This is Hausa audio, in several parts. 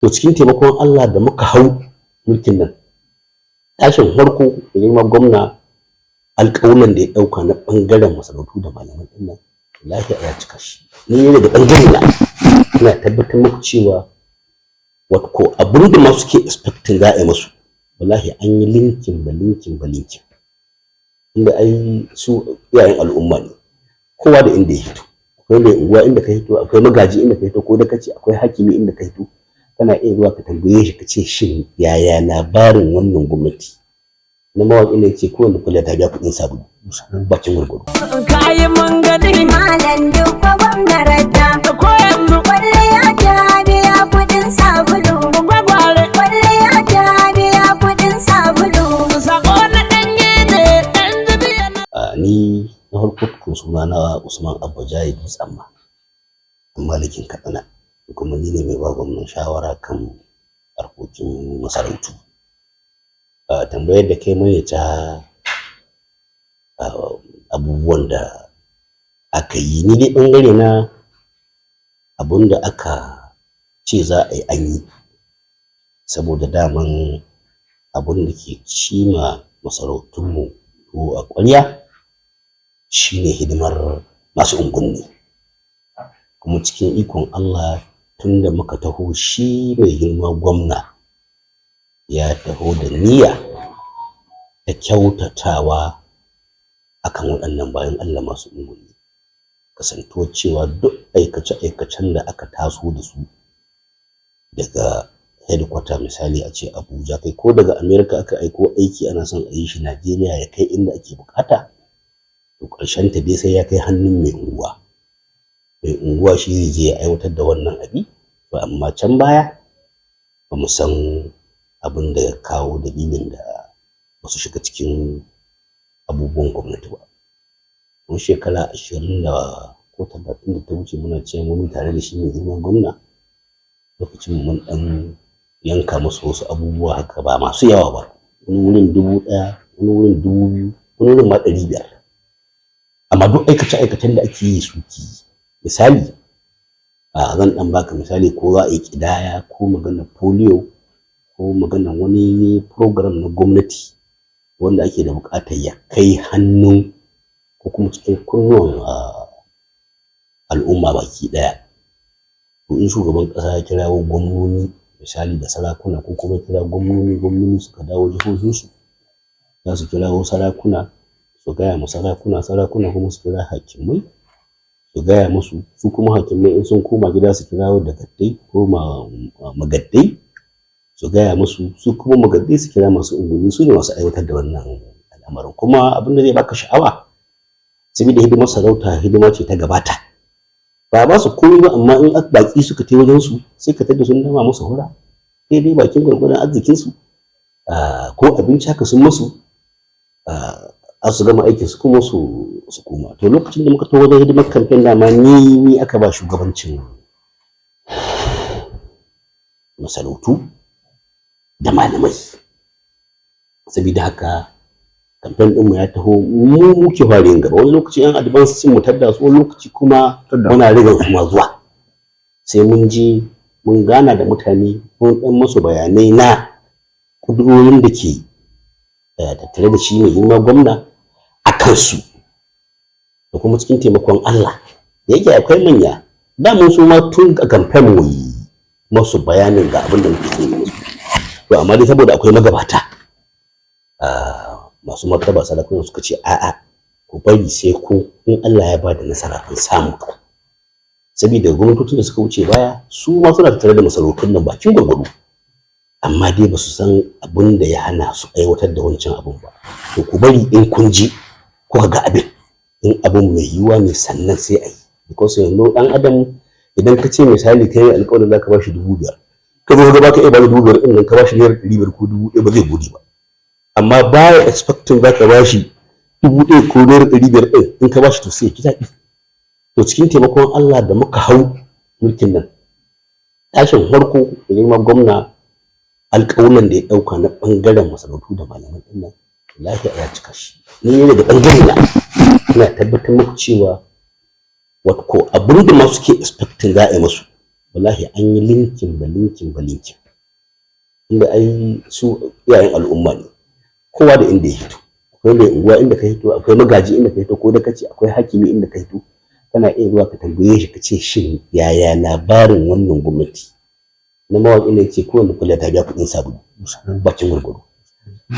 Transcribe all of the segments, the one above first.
To, cikin taimakon Allah da muka hau mulkin nan, tashin farko da girma gwamna alƙawuran da ya ɗauka na ɓangaren masarautu da malaman ɗin nan, lafiya ya cika shi. Ni ne daga ɓangare na, ina tabbatar muku cewa wato ko abin da ma suke expecting za a yi musu, wallahi an yi linkin ba linkin ba linkin. Inda ai su iyayen al'umma ne, kowa da inda ya hito. Akwai mai unguwa inda ka hito, akwai magaji inda ka hito, ko da kace akwai hakimi inda ka hito. Kana iya zuwa ka tambaye shi, ka ce, "Shin yaya labarin wannan gwamnati?" Na mawaƙi ne ce kowane kwalliya ta biya kuɗin sabulu bakin gwargwado. Kayi mun gani. Malam Dukko, gwamna Radda. Ko yanzu. Kwalliya ta biya kuɗin sabulu. Gwagware. Kwalliya ta biya kuɗin sabulu. Sako na ɗanye ne ɗan jibiya na. Ni na farko tukun, suna na Usman Abba Jaye Dutsen-Ma, malikin Katsina, kuma ni ne mai ba gwamnan shawara kan harkokin masarautu. Tambayar da kai mani ta abubuwan da aka yi, ni dai ɓangare na, abun da aka ce za a yi an yi, saboda daman abun da ke cima masarautunmu tuwo a ƙwarya shine hidimar masu unguwanni. Kuma cikin ikon Allah, tun da muka taho, shi mai girma gwamna ya taho da niyya ta kyautatawa akan waɗannan bayin Allah masu unguwanni, kasantuwar cewa duk aikace-aikacen da aka taso da su daga headquarter, misali a ce Abuja, kai ko daga America aka aiko aiki ana son a yi shi Najeriya ya kai inda ake buƙata, to ƙarshen ta dai sai ya kai hannun mai unguwa. Mai unguwa shi zai je ya aiwatar da wannan abi. To, amma can baya ba mu san abin da ya kawo dalilin da ba su shiga cikin abubuwan gwamnati ba. Mun shekara 20 da ko 30 da ta wuce muna cewa mun tare da shi mai girma gwamna, lokacin mun ɗan yanka musu wasu abubuwa haka ba masu yawa ba, wani wurin 1000, wani wurin 2000, wani wurin ma 500. Amma duk aikace-aikacen da ake yi su ke yi. Misali, a zan ɗan baka misali, ko za a yi ƙidaya, ko maganar polio, ko maganar wani program na gwamnati wanda ake da buƙatar ya kai hannun ko kuma cikin kunnuwan al'umma baki ɗaya, to in shugaban ƙasa ya kirawo gwamnoni misali da sarakuna, ko kuma ya kira gwamnoni, gwamnoni suka dawo jihohinsu, za su kirawo sarakuna su gaya ma sarakuna, sarakuna kuma su kira hakimai su gaya musu, su kuma hakimai in sun koma gida su kirawo dagatai ko magaddai su gaya musu, su kuma magaddai su kira masu unguwanni. Su ne masu aiwatar da wannan al'amarin. Kuma abin da zai baka sha'awa, saboda hidimar sarauta hidima ce ta gabata, ba ba su komai ba, amma in baki suka tai wajen su, sai ka tada sun dama musu hura daidai bakin gwargwadon arzikin su, ko abinci haka sun musu, a su gama aikin su kuma su koma. To, lokacin da muka taho wajen hidimar kamfen, dama ni aka ba shugabancin masarautu da malamai. Saboda haka kamfen ɗinmu ya taho, mu muke fara yin gaba. Wani lokaci yan advance sun mu tadda su, wani lokaci kuma muna rigan su ma zuwa. Sai mun je mun gana da mutane, mun ɗan musu bayanai na ƙudurorin da ke tattare da shi mai girma gwamna a kansu. Da kuma cikin taimakon Allah, da yake akwai manya da mun su ma tun a kamfen mu yi masu bayanin ga abin da muke so yi musu. To, amma dai saboda akwai magabata masu martaba sarakuna, suka ce, "A'a, ku bari sai ko in Allah ya bada nasara an samu." Saboda gwamnatocin da suka wuce baya su ma suna tattare da masarautun nan bakin gwargwado, amma dai ba su san abin da ya hana su aiwatar da wancan abun ba. To, ku bari in kun ji kuka ga abin, in abin mai yiwuwa ne, sannan sai a yi. Because yanzu dan adam, idan ka ce misali kai alƙawarin zaka ba shi 5000, ka zo ka baka iya ba 5000 ɗin nan, ka ba shi ₦500 ko 1000, ba zai gode ba. Amma baya expecting zaka ba shi 1000 ko ₦500 ɗin, in ka ba shi to sai ya ji daɗi. To, cikin taimakon Allah da muka hau mulkin nan, tashin farko da girma gwamna alƙawuran da ya ɗauka na ɓangaren masarautu da malaman ɗin nan, lafiya ya cika shi. Ni ne daga ɓangare na, ina tabbatar muku cewa wato ko abin da ma suke expecting za a yi musu. Wallahi an yi linkin ba linkin ba linkin. Inda ai su iyayen al'umma ne, kowa da inda ya hito. Akwai mai unguwa inda ka hito, akwai magaji inda ka hito, ko da kace akwai hakimi inda ka hito. Kana iya zuwa ka tambaye shi ka ce, shin yaya labarin wannan gwamnati? Na mawaƙi ne ce kowane kula ta biya kuɗin sabulu bakin gwargwado.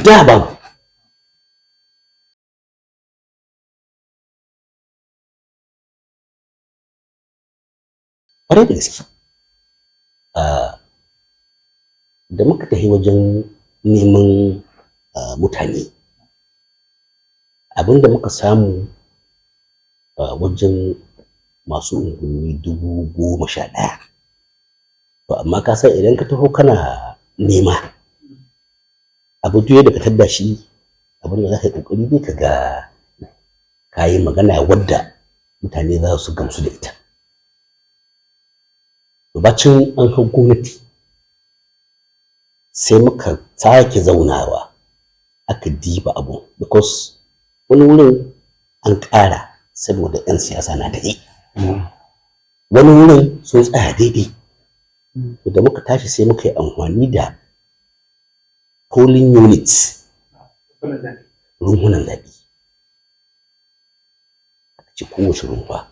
Da babu. Ƙwarai da gaske. Da muka tafi wajen neman mutane, abin da muka samu wajen masu unguwanni 11,000. To amma ka san idan ka taho kana nema abu duk yadda ka tadda shi, abin da za ka yi ƙoƙari dai ka ga ka yi magana wadda mutane za su gamsu da ita. To bacin an hau gwamnati sai muka sake zaunawa aka diba abu, because wani wurin an ƙara saboda 'yan siyasa na tafe, wani wurin sun tsaya daidai. To da muka tashi sai muka yi amfani da polling units, rumfunan zaɓe. Aka ce kowace rumfa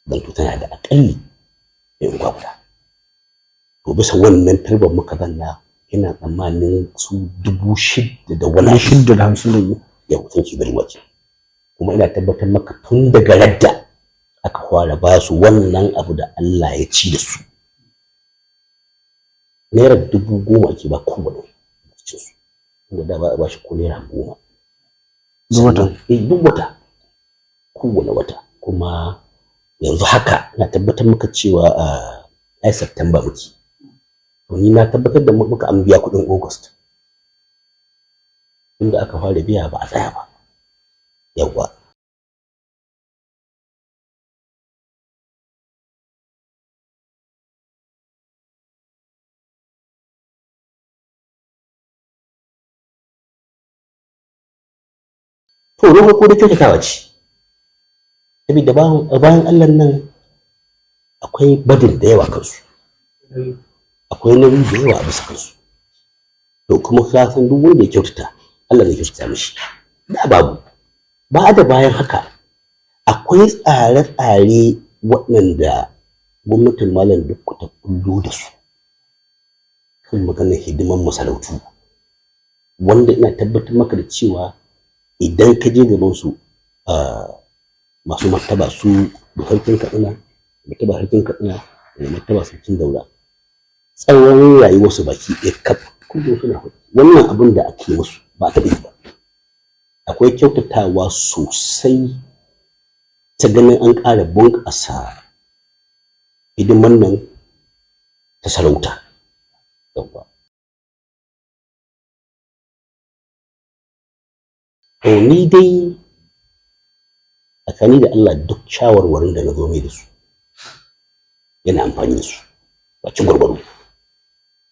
zanto tana da aƙalli mai unguwa guda. To bisa wannan turban muka zanna, ina tsammanin su 6,000 da wani abu. 652. Yau, thank you very much. Kuma ina tabbatar maka tun daga radda aka fara ba su wannan abu da Allah ya ci da su, ₦10,000 ake ba kowane cikin su, wanda da ba a ba shi ko ₦10. Duk wata? Sannan, duk wata, kowane wata. Kuma yanzu haka ina tabbatar maka cewa a ai September muke, to ni na tabbatar da muka an biya kuɗin August. Tunda aka fara biya ba a tsaya ba. Yawwa. To na farko dai kyautatawa ce, saboda bayan Allah nan akwai badin da yawa kansu, akwai nauyi da yawa a bisa kansu. To kuma ka san duk wanda ya kyautata, Allah zai kyautata mishi. Da babu ba da bayan haka akwai tsare-tsare waɗanda gwamnatin Malam Dikko ta kullo da su kan maganar hidiman masarautu, wanda ina tabbatar maka da cewa idan ka je gaban su, masu martaba su da sarkin Katsina, martaba sarkin Katsina da martaba sarkin Daura, tsawon rayuwarsu baki ɗaya kaf kullum suna faɗi wannan abin da ake musu ba a taɓa yi ba. Akwai kyautatawa sosai ta ganin an ƙara bunƙasa hidiman nan ta sarauta. Yawwa. To ni dai tsakani da Allah duk shawarwarin da na zo mai da su yana amfani da su bakin gwargwado.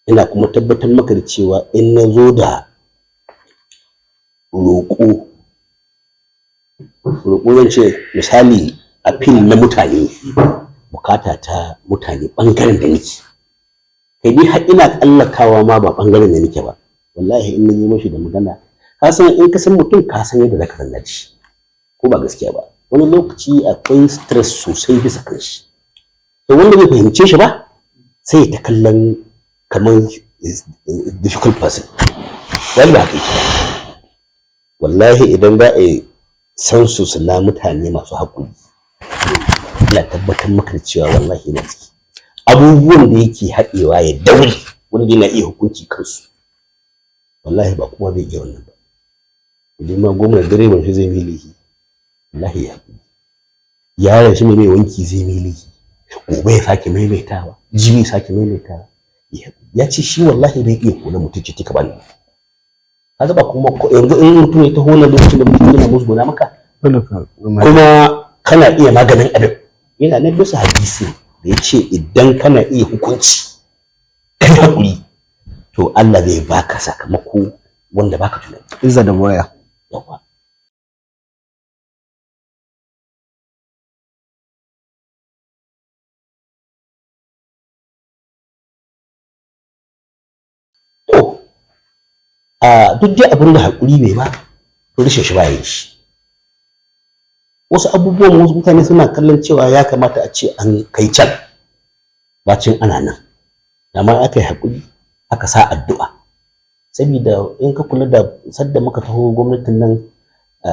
Ina kuma tabbatar maka da cewa in na zo da roƙo, roƙo zan ce misali appeal na mutane, bukata ta mutane ɓangaren da nake, kai ni har ina tsallakawa ma ba ɓangaren da nake ba, wallahi in na zo mashi da magana, ka san in ka san mutum ka san yadda zaka zanna da shi, ko ba gaskiya ba. Wani lokaci akwai stress sosai bisa kan shi, to wanda bai fahimce shi ba sai ya ta kallon kamar is difficult person. Wani ba haka yake ba. Wallahi idan za a yi census na mutane masu haƙuri, ina tabbatar maka da cewa wallahi yana ciki. Abubuwan da yake haɗewa ya daure wanda yana iya hukunci kansu, wallahi ba kowa zai iya wannan ba. Idan ma gwamnan direban shi zai mai laifi, wallahi ya haƙuri. Yaron shi mai wanki zai mai laifi, gobe ya sake maimaitawa, jibi ya sake maimaitawa, ya haƙuri. Ya ce shi wallahi bai iya kula mutum ce ka bani. Kaga ba kuma yanzu in mutum ya taho nan lokacin da mutum yana musguna maka, Dole ka kuma kana iya maganin abin. Yana nan bisa hadisi da ya ce idan kana iya hukunci kai haƙuri, to Allah zai baka sakamako wanda baka tunani. Izza da waya. Yawwa. To, a duk dai abin da haƙuri bai ba, to rashin shi ba ya yi shi. Wasu abubuwan wasu mutane suna kallon cewa ya kamata a ce an kai can, bacin ana nan. Amma aka yi haƙuri, aka sa addu'a. Saboda in ka kula da sadda muka taho gwamnatin nan,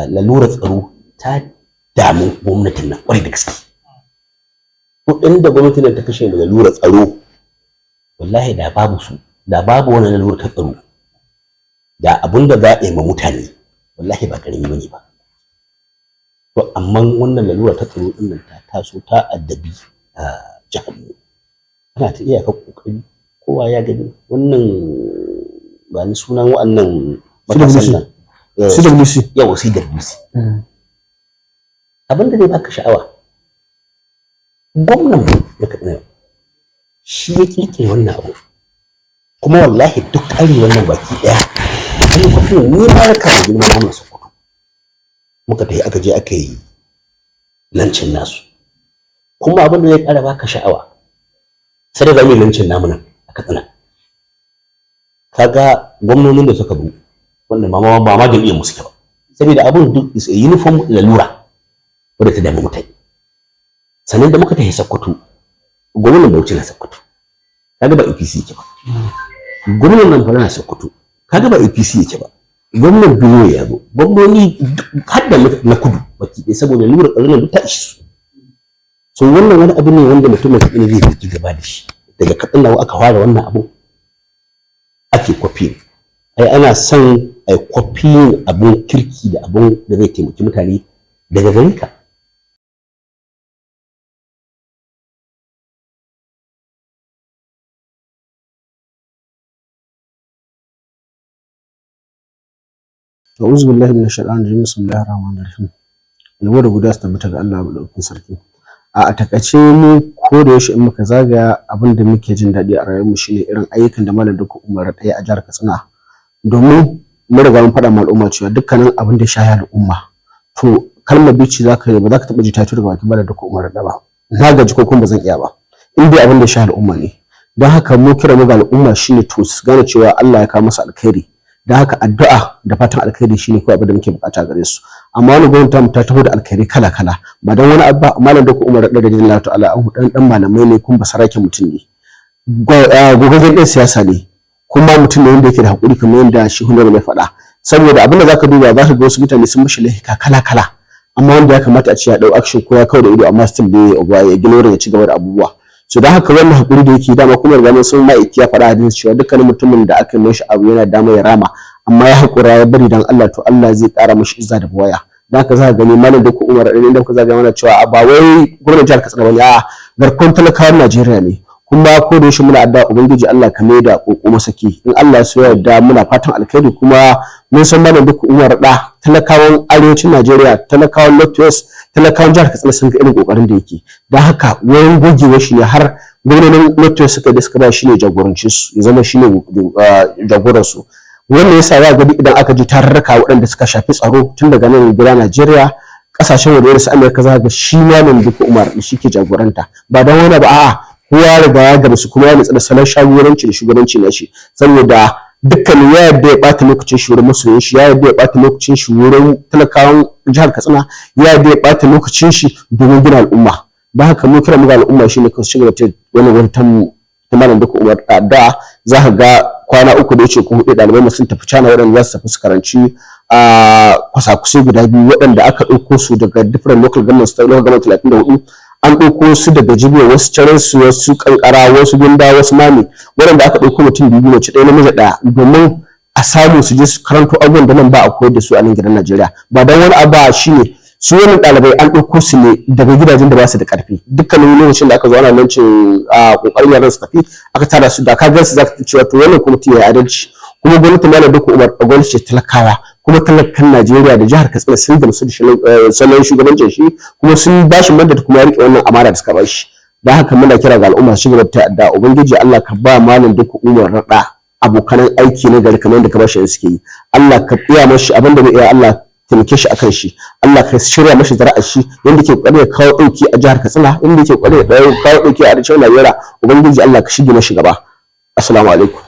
lalurar tsaro ta damu gwamnatin nan ƙwarai da gaske. Kuɗin da gwamnatin nan ta kashe mu lalurar tsaro, wallahi da babu su, da babu wani lalurar ta tsaro, da abun da za a yi ma mutane wallahi ba ƙarami bane ba. To amma wannan lalura ta tsaro ɗin nan ta taso ta addabi jihar mu. Ana ta iyakar ƙoƙari, kowa ya gani wannan, ba ni sunan wa'annan matasan nan. CWC. Yawa, CWC. Abin da zai baka sha'awa, gwamnan mu na Katsina shi ya kirkire wannan abu, kuma wallahi duk arewa nan baki ɗaya an yi kwafin. Ni ma raka da girma gwamnan Sokoto muka tafi, aka je aka yi launching nasu. Kuma abin da zai ƙara baka sha'awa, sai da zamu yi launching namu nan a Katsina, kaga gwamnonin da suka zo wanda ba ma jam'iyyar mu suke ba, saboda abin duk is a uniform lalura wadda ta dami mutane. Sannan da muka tafi Sokoto, gwamnan Bauchi na Sokoto, kaga ba APC yake ba. Gwamnan Zamfara na Sokoto, kaga ba APC yake ba. Gwamnan Benue ya zo, gwamnoni har da na kudu baki ɗaya, saboda lura tsaron nan duk ta ishe su. So wannan wani abu ne wanda mutumin Katsina zai fi gaba da shi. Daga Katsina aka fara wannan abu ake kwafi. Ai ana son ai kwafi abun kirki da abun da zai taimaki mutane daga gare ka. A'udhu billahi minash shaitanir rajim. Bismillahir rahmanir rahim. Yabo da godiya su tabbata ga Allah madaukakin sarki. A takaice, mu ko da yaushe in muka zagaya, abin da muke jin daɗi a rayuwarmu shine irin ayyukan da Malam Dikko Umar ɗaya a jihar Katsina. Domin mun riga mun faɗa ma al'umma cewa dukkanin abin da ya shafi al'umma, to kalmar bici zaka yi ba za ka taɓa ji ta fito daga bakin Malam Dikko Umar ba. Na gaji ko kuma ba zan iya ba. In dai abin da ya shafi al'umma ne. Don haka mu kira mu ga al'umma shine to su gane cewa Allah ya kawo masa alkhairi. Don haka addu'a da fatan alkhairi shine kawai abin da muke bukata gare su. Amma wani gwamnati ta taho da alkhairi kala kala, ba dan wani abu ba. Malam Dikko Umar da radiyallahu ta'ala anhu dan malamai ne, kuma basaraken mutum ne, gogaggen ɗan siyasa ne, kuma mutum ne wanda yake da hakuri kamar yadda shi Honorable ya faɗa. Saboda abin da zaka duba, zaka ga wasu mutane sun mishi laifuka kala kala, amma wanda ya kamata a ce ya dau action ko ya kawo da ido, amma still dai ya gina ya ci gaba da abubuwa. So don haka wannan hakuri da yake dama, kuma riga mun san ma'aiki ya faɗa hadisi cewa dukkanin mutumin da aka yi mishi abu yana dama ya rama, amma ya hakura ya bari dan Allah, to Allah zai ƙara mishi izza da buwaya. Dan haka za ka gani Malam Dikko Umar ɗin da kuka zaga mana cewa ba wai gwamnatin jihar Katsina bane, a'a, garkon talakawan Najeriya ne. Kuma ko da yaushe muna addu'a, Ubangiji Allah ka mai da koko masaki. In Allah ya so ya yarda, muna fatan alkhairi, kuma mun san Malam Dikko Umar da talakawan arewacin Najeriya, talakawan North West, talakawan jihar Katsina sun ga irin kokarin da yake. Don haka wurin gogewar shi ne har gwamnonin North West suka da suka ba shi ne jagorance su, ya zama shi ne jagoran su. Wannan yasa za ga duk idan aka ji tarurruka waɗanda suka shafi tsaro, tun daga nan gida Najeriya, kasashen waje irin su Amerika, za ga shi Malam Dikko Umar shi ke jagoranta. Ba don wani ba, a'a, kowa riga ya gamsu kuma ya nutsu da salon shagoranci da shugabanci na shi, saboda dukkanin ya yarda ya ɓata lokacin shi wurin masoyan shi, ya yarda ya ɓata lokacin shi wurin talakawan jihar Katsina, ya yarda ya ɓata lokacin shi domin gina al'umma. Don haka mu kira mu ga al'umma shine kawai su cigaba da wannan wani ta Malam Dikko Umar da za ka ga kwana 3 da wuce ko 4, ɗalibai mu sun tafi China, waɗanda za su tafi su karanci a kwasa-kwasai guda biyu, waɗanda aka ɗauko su daga different local governments, local government 34. An ɗauko su daga Jibiya, wasu Caransu, wasu Kankara, wasu Gunda, wasu Mami, waɗanda aka ɗauko mutum biyu, mace ɗaya, namiji ɗaya, domin a samu su je su karanto abubuwan da nan ba a koyar da su a nan gidan Najeriya. Ba don wani abu shine su wannan ɗalibai an ɗauko su ne daga gidajen da ba su da ƙarfi. Dukkanin lokacin da aka zo ana launching a ƙoƙarin yaran su tafi, aka tara su, da ka gan su za ka cewa to wannan kwamiti ya yi adalci. Kuma gwamnati Malam Dikko Umar gwamnati ce talakawa, kuma talakan Najeriya da jihar Katsina sun gamsu da salon shugabancin shi, kuma sun ba shi mandate, kuma ya riƙe wannan amana da suka ba shi. Don haka muna kira ga al'umma su gaba da da Ubangiji Allah ka ba Malam Dikko Umar Radda abokanan aiki na gari kamar yadda ka ba shi suke yi. Allah ka iya mashi abin da bai iya, Allah taimake shi akan shi, Allah ka shirya mashi zara'a shi yanda ke kokari ya kawo dauki a jihar Katsina, yanda ke kokari ya kawo dauki a arewacin Najeriya. Ubangiji Allah ka shige mashi gaba. Assalamu alaikum.